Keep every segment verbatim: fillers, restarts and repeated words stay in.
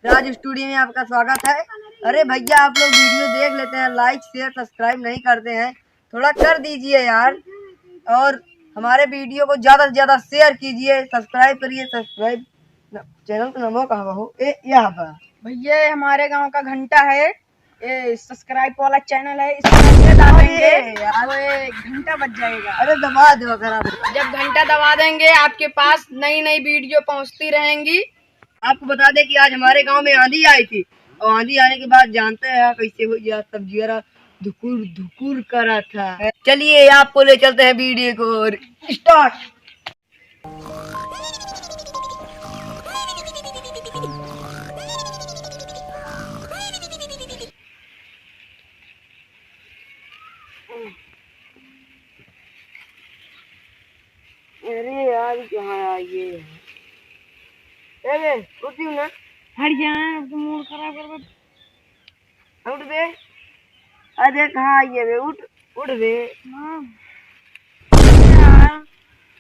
राज स्टूडियो में आपका स्वागत है। अरे भैया, आप लोग वीडियो देख लेते हैं, लाइक शेयर सब्सक्राइब नहीं करते हैं, थोड़ा कर दीजिए यार। और हमारे वीडियो को ज्यादा से ज्यादा शेयर कीजिए, सब्सक्राइब करिए। सब्सक्राइब चैनल का नाम कहाँ हो? ए, यहाँ पर। भैया, ये हमारे गांव का घंटा है, ये सब्सक्राइब वाला चैनल है, इसको घंटे दबा देंगे, अरे यार। वो ये घंटा बज जाएगा। अरे दबा दो अगर आप। जब घंटा दबा देंगे, आपके पास नई नई वीडियो पहुंचती रहेंगी। आपको बता दें कि आज हमारे गांव में आंधी आई थी, और आंधी आने के बाद जानते हैं आप कैसे हो गया, सब जियरा धुकुर धुकुर करा था। चलिए, आपको ले चलते हैं वीडियो को और स्टार्ट। अरे यार, कहाँ आ ये? ए बे, उठ क्यों ना? हट जा, अब तो मूड खराब कर बे। उठ बे। अरे कहाँ आ ये बे? उठ, उठ बे। हाँ। यार,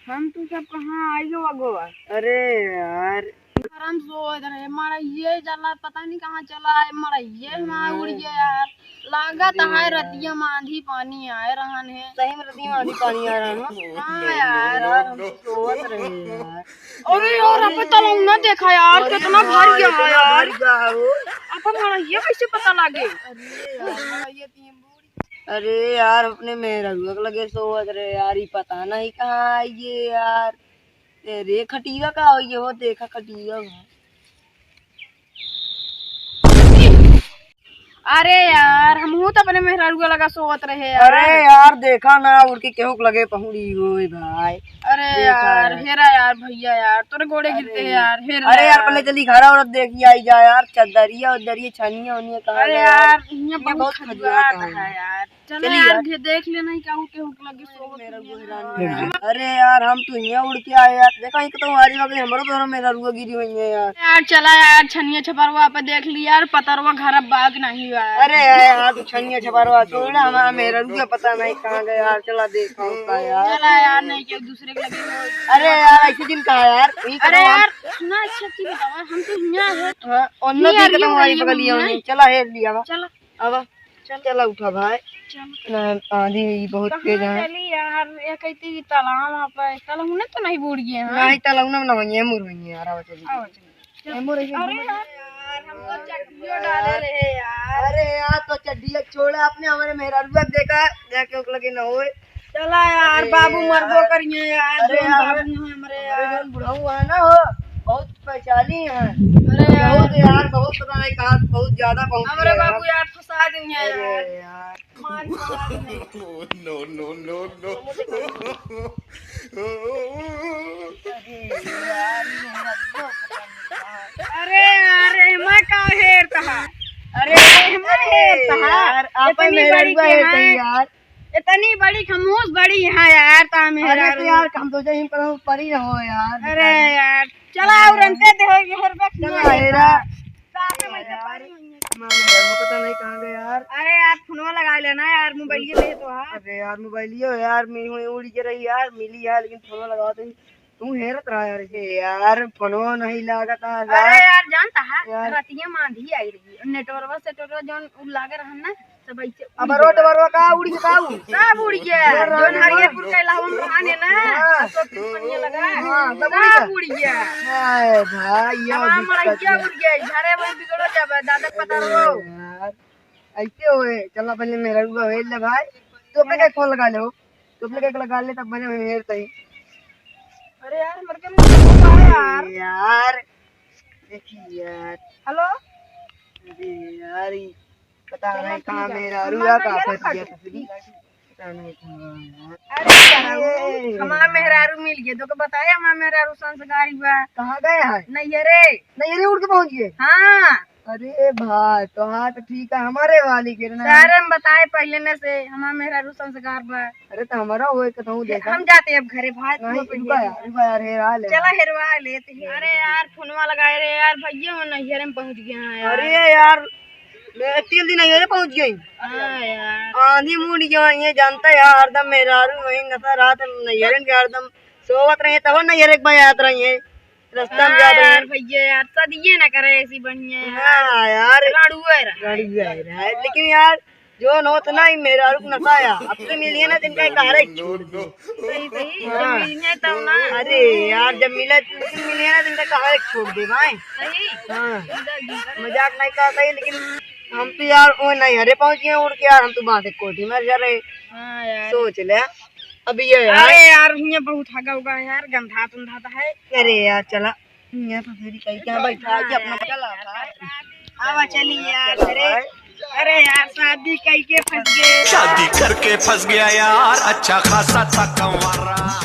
हम तू सब कहाँ आई हो अगो? अरे यार। आराम से सोए रहे, मारा ये जाला पता नहीं कहाँ चला है, मारा ये वहाँ उड़ गया यार। लागत है रतिया में आंधी पानी आए रहन है। सही में रतिया में आंधी पानी आए रहन हो? हाँ यार। यार, हम सोवत रहे यार। अरे यार, यहाँ पे तलौना देखा यार, अरे कितना भारी है यार। भारी है वो। अब हमारा ये कैसे पता लागे? अरे यार, ये तीन बूढ़ी। अरे यार, अपने मेहररुआ के लगे सोवत रहे यार, ई पता नहीं कहाँ आई ये यार। अरे खटिया का हो ये, वो देखा खटिया में। अरे यार, हमहू तो अपने मेहरारू के लगा सोवत रहे यार। अरे यार, देखा ना, उड़ के केहू के लगे पहुड़ी होए भाई। अरे देखा यार, है। हेरा यार, भैया यार, तोरे गोड़े गिरते हैं अरे। यार, हेरा अरे यार, यार। पहले चली घर और देखी आई जा यार, चदरिया उदरिया छनिया उनिया कहाँ अरे गया यार? यार, इहाँ इहाँ बहुत बहुत खजुआत खजुआत है। है यार। चलो चलिए यार, यार। घे-, देख लेना ही केहू, केहू के लगे सोवत मेरा नहीं है। गुजरान में। अरे यार, हम तो यहाँ उड़ के आए यार। देखा, एक तो हमारी वगैरह, हमारो तो मेहररुआ गिरी हुई है यार। यार, चला यार, छनिया छपरवा पे देख ली यार, पतरवा घर अब बाग नहीं हुआ है। अरे यार, तू छनिया छपरवा छोड़ ना, हमारा मेहररुआ पता नहीं कहाँ गया यार। चला देखा होता यार। चला यार, नहीं क्यों दूसरे के लगे हो। अरे यार, ऐसे दिन कहा यार, यही अरे कहा यार, सुना, अच्छा चीज बतावा, हम तो यहाँ है। हाँ, और नहीं नदी यार, खत्म ये हमारी वाली बगलिया बगल में। में। चला, हेर लिया वा। चला। अब चल। चला उठा भाई। चल। ना, आंधी भी बहुत कहाँ तेज है। चली यार, ये कहती कि तालाब वहाँ पे, तालाब में तो नहीं बूड़ गए हैं। नहीं, तालाब में ना होइए, मुर होइए यार, आवा चली। आवा चली। चल। ए, मुर होइए, अरे मुर। यार, यार, हम तो चड्डियो डाले रहे यार। अरे यार, तो चड्डिया छोड़ा आपने, हमारे मेहरारुआ देखा, जाके ओक लगे ना होए। चला यार, अरे बाबू यार। मरबो करिए यार, अरे जौन यार, बाबू हैं हमरे हमारे यार। जौन बुढ़ऊ है ना हो, बहुत पहचानी है। अरे यार। बहुत यार, बहुत पता नहीं कहाँ, बहुत ज्यादा पहुँच हमरे गया बाबू यार। यार फंसा दी हैं अरे यार। यार। मार के मार दे। No, no, no, no। अरे यार, ये मेरा दोस्त। अरे यार, एमा का हेर तहा? अरे, एमा हेर तहा? यार, आपन इतनी बड़ी मेहररुआ के हेर तही हैं। यार। इतनी बड़ी खमोस बड़ी यहाँ यार, ता अरे मेहरारू। तो यार, हम तो जाई पर परी रहो यार, अरे बेचारी। यार, चला और अंते दे हो, ये हर वक्त चला, ना हेरा। साथ में यार, परी हुई है। माँ मेहरारू पता नहीं कहाँ गए यार। अरे यार, फोनवा लगा लेना यार, मोबाइल ये ले तो हाँ। अरे यार, मोबाइल ये हो यार, मेरी हुई उड़ के रही यार, मिली यार, लेकिन फोनवा लगा दे। तू हेरत रहा यार। ए यार, फोनवा नहीं लागत है अरे यार। यार, जानता है, यार। रतिया में आंधी आई रही, नेटवर्क सेटवर्क जौन उ लागे रहन ना, सब ऐसे अब उड़ रोड गया। बरवा का उड़ के का उ? सब उड़ गया। अरे जौन राम। हरियरपुर के इलावा में रहन है ना, हाँ। अशोक के पनिया लगा, हाँ, सब उड़ सब गया। उड़ गया। हाय भाई, ये हमारा दिक्कत मड़ैया है। उड़ गया, घरे वही बिगड़ो जाबे, दादा पता अरे रहो। यार, ऐसे होए, चला पहले मेहररुआ हेर ले भाई, तू अपने का फोन लगा ले हो। तो अपने के लगा ले, तब मजा में हेर तही। अरे यार, मर के मुंह तो यार। यार, देखी यार। हेलो? अरे यार, ई पता चलो, नहीं कहाँ ठीक है। मेहरारू हमारा का ये फंस रखा गया था। पता नहीं कहाँ यार। अरे यार, ए। हमार मेहरारू मिल गए, तो के बताए हमार मेहरारू संस्कारी बा। कहाँ गए हैं? नैहरे। नैहरे उड़ के पहुँच गए? हाँ। अरे भाई, तो हाँ, तो ठीक है, हमारे वाली के ना। सारे हम बताए पहले ने से, हमार मेहरारू संस्कार बा। अरे, तो हमारा वो एक कहूँ देखा। हम जाते अब घरे भाई, नहीं, तू अपन रुका यार, रुका यार, हेरा ले। चला हेरवा लेते हैं। अरे यार, फोनवा लगाए रे यार, भैया वो नैहरे में पहुँच गया है यार। अरे यार, मैं तीन दिन नैहरे पहुँच गई। हाँ यार। आंधी मुड़ गया, ये जानता है यार, हरदम मेहरारू वहीं नशा रात में नैहरे में हरदम सोवत रहे, तब नैहरे के बाद आत रही है। रास्ता में जात रहे यार। भैया यार, शादी ये ना करे ऐसी बढ़िया यार। हाँ यार। लड़ुआ रहा। लड़ुआ रहा है। लेकिन यार, जो नौत ना ही मेहरारू को नशा आया, अब से मिलिए ना जिनका कहारे छोड़ दे। सही, सही। जब हाँ। मिलिए तब ना। अरे यार, जब मिले, लेकिन मिलिए ना जिनका कहारे छोड़ दे भाई। सही। हाँ। मजाक नहीं करता ही, लेकिन हम तो यार वो नहीं हरे पहुँच गए उड़ के यार, हम तो बांधे कोठी में जा रहे। हाँ यार। सोच ले। अब ये यार। अरे यार, हियाँ बहुत हगा उगा है यार, गंधा तुंधा तो है। अरे यार, चला। हियाँ तो फिर कहीं क्या बैठा के अपना चला। आवा चली यार, अरे। अरे यार, शादी कई के फंस गए। शादी करके फंस गया यार, अच्छा खासा था कंवारा।